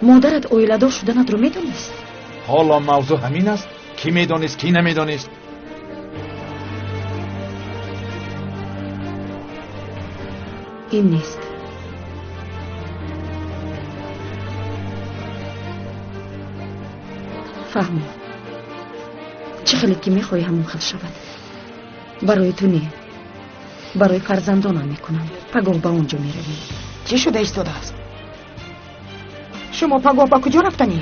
Модарат оиладор шуданатро медонист? Ҳоло мавзӯъ ҳамин аст, ки медонист, ки намедонист. Ин нест. Фаҳмам. Чӣ хеле ки мехоҳӣ ҳамон хел шавад. Барои ту не, барои фарзандонам мекунам. Пагоҳ ба он ҷо меравем. Чӣ шуда истодааст? Шумо пагоҳ ба куҷо рафтанӣ?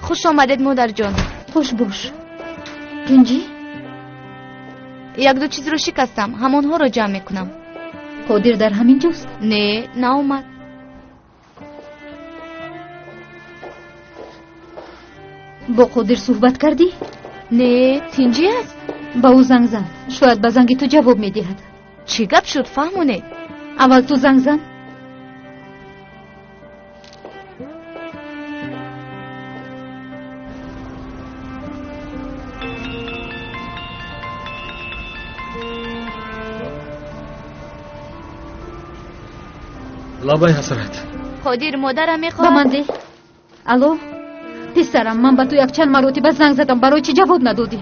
Хуш омадед, модарҷон. Хуш бош. Тинҷӣ? Як-ду чизро шикастам, ҳамонҳоро ҷамъ мекунам. Қодир дар ҳамин ҷост? Не, наомад. Бо Қодир суҳбат кардӣ? Не, тинҷӣ аст. Ба ӯ занг зан, шояд ба занги ту ҷавоб медиҳад. Чӣ гап шуд, фаҳмонед? Аввал ту занг зан. Лабай ҳасрат. Қодир, модарам мехоҳад. Ба ман деҳ. Алло, писарам, ман ба ту якчанд маротиба занг задам, барои чӣ ҷавоб надодӣ?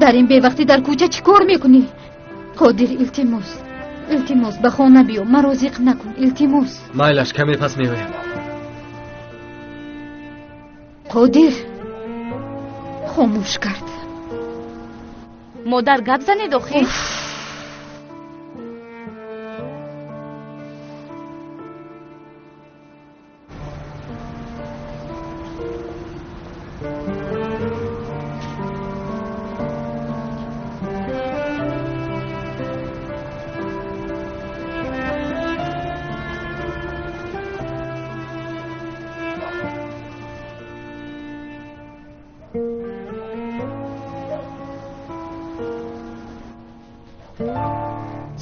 Дар ин бевақтӣ дар кӯча чӣ кор мекунӣ? Қодир, илтимос, илтимос, ба хона биё, маро зиқ накун, илтимос. Майлаш, каме пас меоям. Қодир хомӯш кард. Модар, гап занед охир.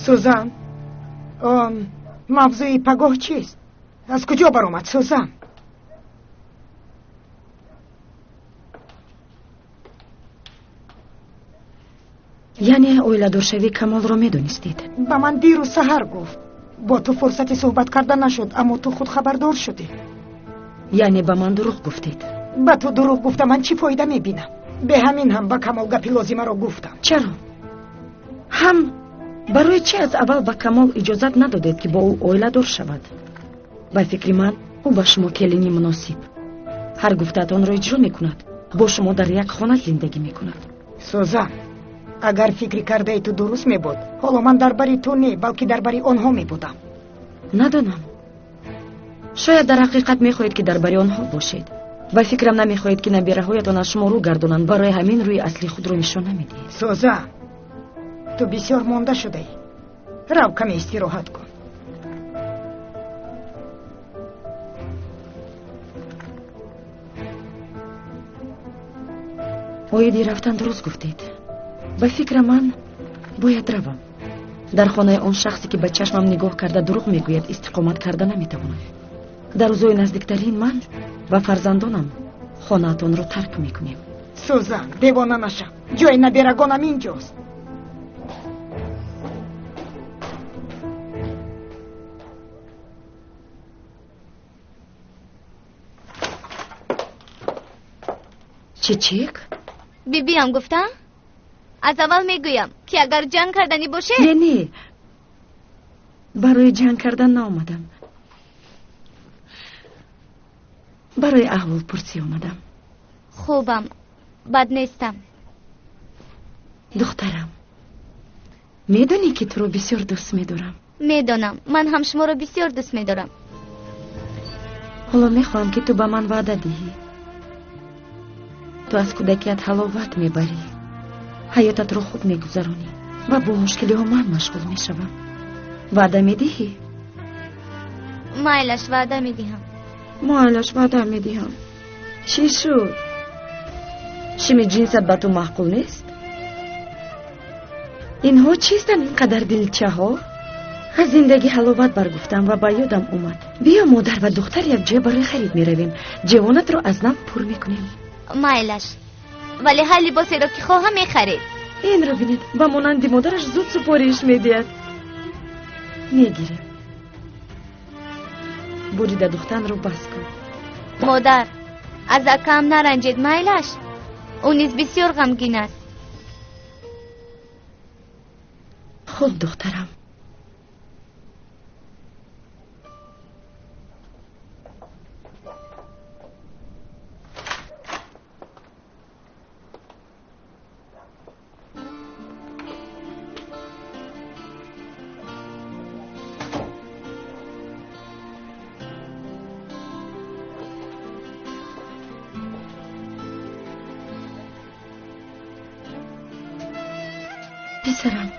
Сузан, мавзӯи пагоҳ чист? Аз куҷо баромад, Сузан? Яъне оиладоршавии Камолро медонистед? Ба ман дирӯз саҳар гуфт. Бо ту фурсати суҳбат карда нашуд, аммо ту худ хабардор шудӣ. Яъне ба ман дурӯғ гуфтед? Ба ту дурӯғ гуфта ман чӣ фоида мебинам? Бе ҳамин ҳам ба Камол гапи лозимаро гуфтам. Чаро? Ҳам барои чӣ аз аввал ба Камол иҷозат надодед, ки бо ӯ оиладор шавад? Ба фикри ман, ӯ ба шумо келини муносиб. Ҳар гуфтаатонро иҷро мекунад, бо шумо дар як хона зиндагӣ мекунад. Сузан, агар фикри кардаи ту дуруст мебуд, ҳоло ман дар бари ту не, балки дар бари онҳо мебудам. Надонам. Шояд дар ҳақиқат мехоҳед, ки дар бари онҳо бошед. Ба фикрам намехоҳед, ки набираҳоятон аз шумо рӯ гардонанд, барои ҳамин рӯи асли худро нишон намедиҳед. Сузан, ту бисёр монда шудаӣ. Рав, каме истироҳат кун. Оиди рафтан дуруст гуфтед. Ба фикрам ман бояд равам. Дар хонаи он шахсе, ки ба чашмам нигоҳ карда дурӯғ мегӯяд, истиқомат карда наметавонам. Дар рӯзҳои наздиктарин ман ва фарзандонам хонаатонро тарк мекунем. Сузан, девона нашав. Ҷои наберагонам инҷост. Чичик? Бибиам гуфтам? Аз аввал мегӯям, ки агар ҷанг карданӣ боше. Не, не, барои ҷанг кардан наомадам. Барои аҳволпурсӣ омадам. Хубам, бад нестам. Духтарам, медонӣ, ки туро бисёр дӯст медорам? Медонам, ман ҳам шуморо бисёр дӯст медорам. Ҳоло мехоҳам, ки ту ба ман ваъда диҳӣ. Ту аз кӯдакият ҳаловат мебарӣ, ҳаётатро хуб мегузаронӣ ва бо мушкилиҳо ман машғул мешавам. Ваъда медиҳӣ? Майлаш, ваъда медиҳам. Майлаш, ваъда медиҳам. Чӣ шуд? Шими ҷинсат ба ту маъқул нест? Инҳо чистанд ин қадар дилчаҳо? Аз зиндагӣ ҳаловат баргуфтам ва ба ёдам омад. Биё модар ва духтар якҷоя барои харид меравем. Ҷевонатро аз нав пур мекунем. Майлаш, вале ҳар либосеро ки хоҳам мехаред. Инро бинед, ба монанди модараш зуд супориш медиҳад. Мегирем. Бурида духтанро бас кун. Модар, аз акаам наранҷед, майлаш. Ӯ низ бисёр ғамгин аст. Хуб, духтарам. Писарам,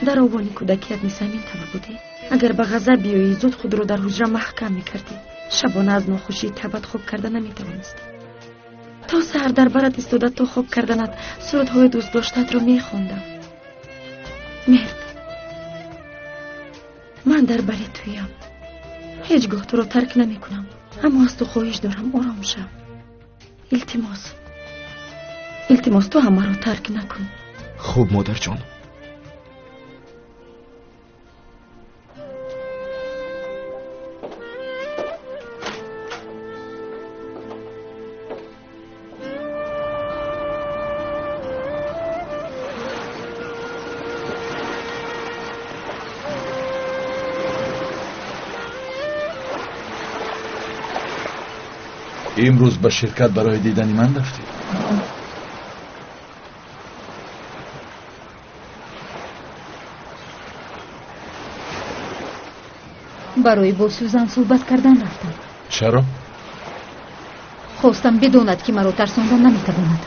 дар овони кӯдакият низ ҳамин тавр будӣ. Агар ба ғазаб биёӣ, зуд худро дар ҳуҷра маҳкам мекардӣ. Шабона аз нохушии табат хоб карда наметавонистӣ. То саҳар дар барат истода то хоб карданат сурудҳои дӯстдоштаатро мехондам. Мерд, ман дар бари туям. Ҳеҷ гоҳ туро тарк намекунам, аммо аз ту хоҳиш дорам ором шав. Илтимос, илтимос, ту ҳам маро тарк накун. Хуб, модарҷон. Имрӯз ба ширкат барои дидани ман рафтӣ? Барои бо Сюзан суҳбат кардан рафтам. Чаро? Хостам бидонад, ки маро тарсонда наметавонад.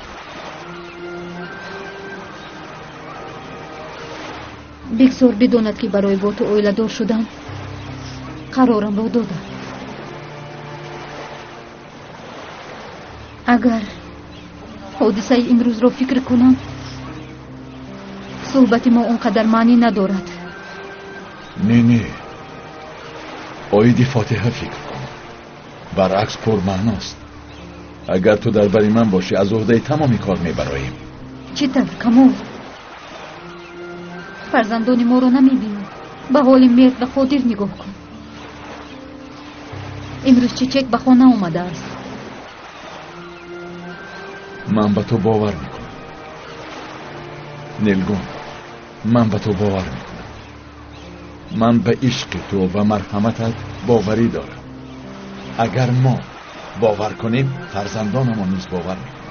Бигзор бидонад, ки барои бо ту оиладор шудан қарорамро додам. Агар ҳодисаи имрӯзро фикр кунам, суҳбати мо он қадар маънӣ надорад. Не, не, оиди фотиҳа фикр кун. Баръакс, пурмаъност. Агар ту дар бари ман бошӣ, аз уҳдаи тамоми кор мебароем. Чӣ тавр, Камол? Фарзандони моро намебинӣ. Ба ҳоли Мерд ва Қодир нигоҳ кун. Имрӯз Чичек ба хона омадааст. Ман ба ту бовар мекунам, Нилгун. Ман ба ту бовар мекунам. Ман ба ишқи ту ва марҳаматат боварӣ дорам. Агар мо бовар кунем, фарзандонамон низ бовар мекунанд.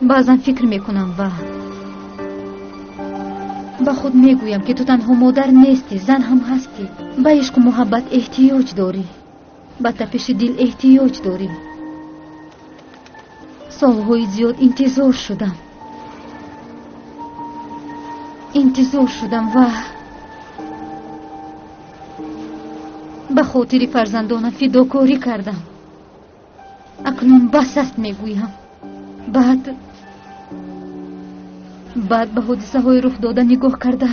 Баъзан фикр мекунам ва ба худ мегӯям, ки ту танҳо модар нестӣ, зан ҳам ҳастӣ. Ба ишқу муҳаббат эҳтиёҷ дорӣ, ба тапиши дил эҳтиёҷ дорӣ. Солҳои зиёд интизор шудам, интизор шудам ва ба хотири фарзандонам фидокорӣ кардам. Акнун бас аст, мегӯям. Баъд ба ҳодисаҳои рух дода нигоҳ карда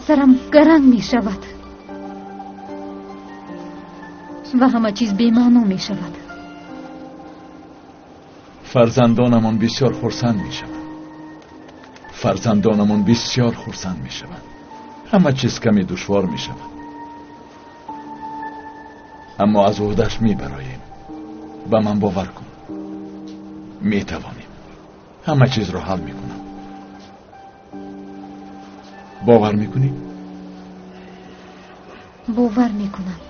сарам гаранг мешавад ва ҳама чиз бемаъно мешавад. Фарзандонамон бисёр хурсанд мешаванд. Фарзандонамон бисёр хурсанд мешаванд. Ҳама чиз каме душвор мешавад, аммо аз уҳдаш мебароем. Ба ман бовар кун, метавонем. Ҳама чизро ҳал мекунам. Бовар мекунӣ? Бовар мекунам.